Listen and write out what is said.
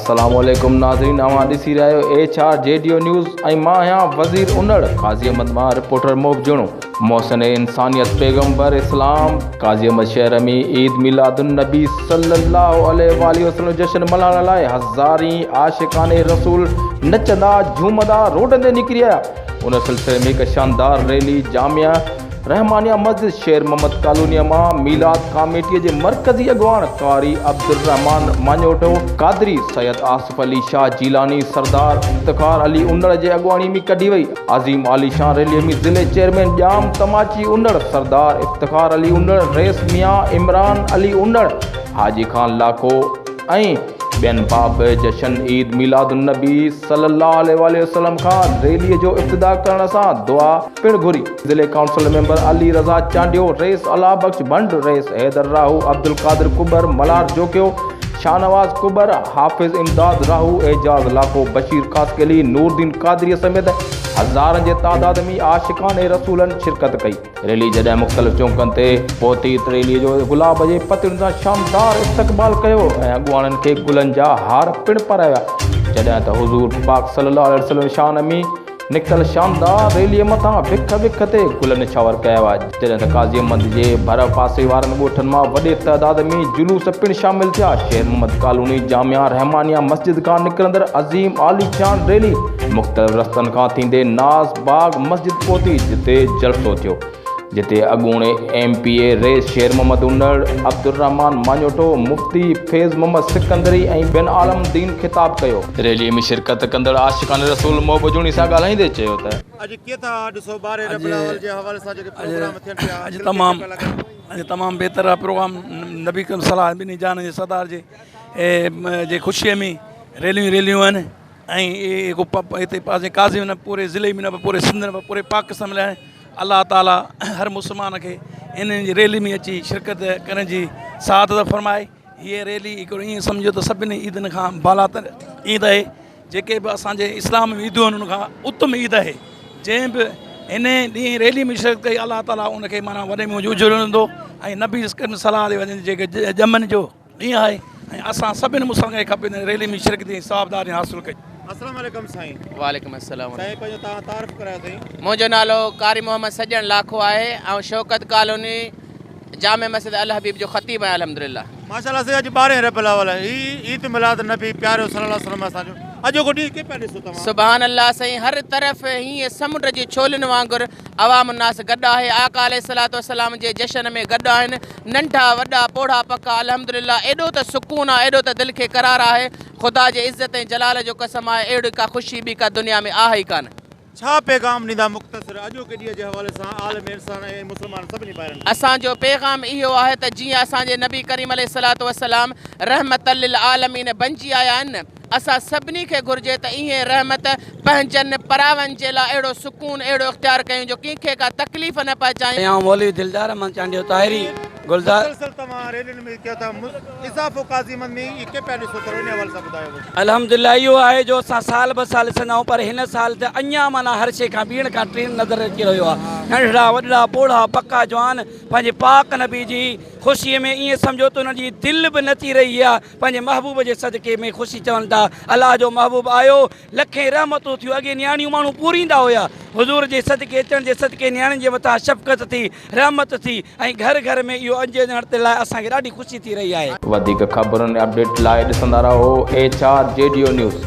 السلام عليڪم ناظرين اوهان ڏسي رهيا آهيو H R G D O news ۽ مان آهيان وزير انڙ قاضي احمد مان رپورٽر محب جوڻو محسن انسانيت پيغمبر اسلام قاضي احمد شهر ۾ عيد ميلاد النبي صلي الله عليه واله وسلم جشن ملهائڻ لاء هزارين عاشقان رسول نچندا جهومندا روڊن تي نڪري آيا ان سلسلي ۾ هڪ شاندار ريلي جامعه رحمانيه مسجد شير محمد ڪالونيء مان ميلاد ڪاميٽيء جي مرڪزي اڳواڻ قاري عبدالرحمان ماڃوٺو، قادري سيد آصف علي شاهه جيلاني، سردار افتخار علي انڙ جي اڳواڻي ۾ ڪڍي وئي. عظيم عاليشان ريليء ۾ ضلعي چيئرمين ڄام تماچي انڙ، سردار افتخار علي انڙ، رئيس ميان عمران علي انڙ، حاجي خان لاکو ۽ ٻين باب جشن عيد ميلاد النبي صلي الله عليه واٰله وسلم کان ريلي جو افتتاح ڪرڻ سان دعا پڻ گهري. ضلعي ڪائونسل ميمبر علي رضا چانڊيو، رئيس الله بخش ڀنڊ، رئيس حيدر راهو، عبدالقادر ڪٻر، ملهار جوکيو، شاهنواز ڪٻر، حافظ امداد راهو، اعجاز لاکو، بشير خاصخيلي، نوردين قادري سميت هزارن جي تعداد ۾ عاشقان رسولن شرڪت ڪئي. ريلي جڏهن مختلف چونڪن تي پهتي ته ريلي جو گلاب جي پتڙين سان شاندار استقبال ڪيو ۽ اڳواڻن کي گلن جا هار پڻ پارايا ويا جڏهن ته حضور پاڪ صلي الله عليه وسلم شان ۾ نڪتل شاندار ريلي مٿان وک وک تي گل نڇاور ڪيا ويا جڏهن ته قاضي احمد جي ڀر پاسي وارن ڳوٺن مان وڏي تعداد ۾ جلوس پڻ شامل ٿيا شير محمد ڪالوني جامعه رحمانيه مسجد کان نڪرندڙ عظيم عاليشان ريلي مختلف رستن کان ٿيندي ناز باغ مسجد پهتي جتي جلسو ٿيو جتي اڳوڻي ايم پي اي رئيس شير محمد انڙ، عبدالرحمان ماڃوٺو، مفتي فيض محمد سڪندري ۽ ٻين عالم دين خطاب ڪيو. ريلي ۾ شرڪت ڪندڙ عاشقان رسول محب جوڻي سان ڳالهائيندي چيو ته. اڄ ڪيئن ٿا ڏسو ٻارهين ربيع الاول جي حوالي سان جيڪي پروگرام ٿين پيا اڄ تمام اڄ تمام بهتر آ پروگرام نبي ڪريم صلي الله ٻنهي جهانن جي سردار جي جي خوشي ۾ ريليون ئي ريليون آهن. ۽ اهي هتي پنهنجي قاضي نه پوري ضلعي ۾ نه پر پوري سنڌ نه پر پوري پاڪستان ۾ لاء الله تعالي هر مسلمان کي انهن جي ريلي ۾ اچي شرڪت ڪرڻ جي سعادت فرمائي هيء ريلي هڪڙو ائين سمجهو ته سڀني عيدن کان بالاتر عيد آهي جيڪي به اسانجي اسلام ۾ عيدون آهن ان کان اتم عيد آهي جنهن به هن ڏينهن ريلي ۾ شرڪت ڪئي الله تعالي ان کي معنيٰ وڏي ۾ وڏو اجر ڏيندو ۽ نبي صلي الله عليه وسلم جيڪي ڄمن جو ڏينهن آهي ۽ اسان سڀني مسلمانن کي کپي ته ريلي ۾ شرڪت ۽ ثواب دارين حاصل ڪجي. السلام عليڪم سائين. وعليڪم السلام. سائين پنهنجو توهان تعارف ڪرايو سائين. منهنجو نالو قاري محمد سڄڻ لاکو آهي آئون شوڪت ڪالوني جامع مسجد الحبيب جو خطيب آهيان الحمدلله. ماشاءالله سائين اڄ ٻارهين ربيع الاول آهي هي عيد ميلاد النبي پيارو صلي الله عليه وسلم اسان جو اڄوڪو ڏينهن ڪيئن پيا ڏسو توهان. سبحان الله سائين هر طرف هيئن سمنڊ جي ڇولين وانگر عوام الناس گڏ آهي آقا عليه الصلوة والسلام جي جشن ۾ گڏ آهن ننڍا وڏا پوڙها پڪا الحمدلله ايڏو ته سڪون آ ايڏو ته دل کي قرار آهي خدا جي عزت ۽ جلال جو قسم آهي اهڙي ڪا خوشي ٻي ڪا دنيا ۾ آهي ئي ڪانه. ڇا پيغام ڏيندا مختصر اڄوڪي ڏينهن جي حوالي سان عالم انسان ۽ مسلمان سڀني ڀائرن کي. اسان جو پيغام اهو آهي ته جيئن اسان جي نبي ڪريم عليه الصلوة والسلام رحمة للعالمين بنجي آيا آهن نه اسان سڀني کي گهرجي ته ايئن رحمت پنهنجن پراون جي لاء اهڙو سڪون اهڙو اختيار ڪيون جو ڪنهن کي ڪا تڪليف نه پهچايون. آئون مولوي دلدار احمد چانڊيو طاهري گلزار. مسلسل توهان ريلين ۾ ڪيو ٿا اضافو قاضي احمد ۾ اهي ڪي پيا ڏسو ٿورو ان حوالي سان ٻڌايو بس. الحمدلله اهو آهي جو اسان سال به سال ڏسندا آهيون پر هن سال ته اڃا معنيٰ هر شيء کان ٻيڻ کان ٽيڻ نظر اچي رهيو آهي ننڍڙا وڏڙا پوڙها پڪا جوان پنهنجي پاڪ نبي جي خوشي ۾ ائين سمجهو ته انهن جي دل به نچي رهي آهي پنهنجي محبوب جي صدقي ۾ خوشي چون ٿا الله جو محبوب آيو لکين رحمتون ٿيون اڳي نياڻيون ماڻهو پوريندا هيا حضور جي صدقي اچڻ جي صدقي نياڻين جي مٿان شفقت ٿي رحمت ٿي ۽ گهر گهر ۾ اهو اچڻ تي لاء اسان کي ڏاڍي خوشي ٿي رهي آهي. وڌيڪ خبرن ۽ اپڊيٽ لاء ڏسندا رهو H R G D O news.